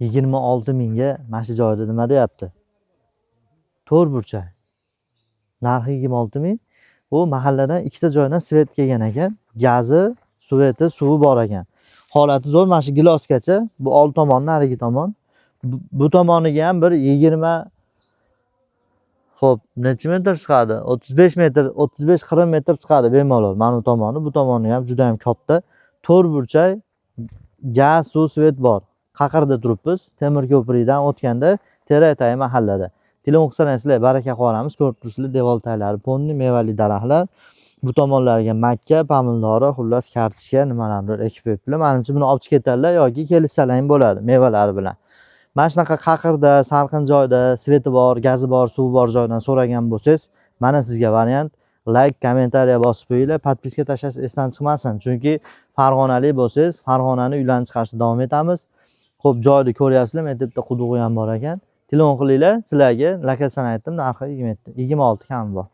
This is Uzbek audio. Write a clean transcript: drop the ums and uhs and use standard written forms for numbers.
26 mingga mana shu joyda nima deyapti? To'rt burchak. Narxi 26 ming. Bu mahalladan ikkita joydan svet kelgan ekan. Gazi, sveti, suvi bor ekan. Holati zo'r, mana shu gilosgacha, bu old tomon, narigi tomon. Bu tomoniga ham bir 20. Xo'p, necha metr chiqadi? 35 metr, 35-40 metr chiqadi bemalol. Mana bu tomoni, bu tomoni ham juda ham katta. To'rt burchak, gaz, suv, svet bor. Qaqirda turibmiz. Temir ko'prikdan o'tganda Teratay mahallada. Telefon qilsanglar sizlar baraka qilib yuboramiz. Ko'rib turibsizlar, devor taglari полный mevali daraxtlar. Bu tomonlarga makka, pomidori, xullas kartoshka nimalarnidir ekib qo'yibdilar. Manimcha buni olib chiqib ketadilar yoki kelishsalar ham bo'ladi mevalari bilan. Mana shunaqa qaqirda, salqin joyda, sveti bor, gazi bor, suvi bor joydan so'ragan bo'lsangiz, mana sizga variant. Like, kommentariya bosib qo'yinglar, подписка tashlash esdan chiqmasin. Chunki farg'onalik bo'lsangiz, Farg'onani uylarni chiqarishda davom etamiz. Xo'p, joyni ko'ryapsizlar, mana yerda bitta qudug'i ham bor ekan. Telefon qilinglar, sizlarga lokatsiyani aytdim, narxi 27, 26 kam bor.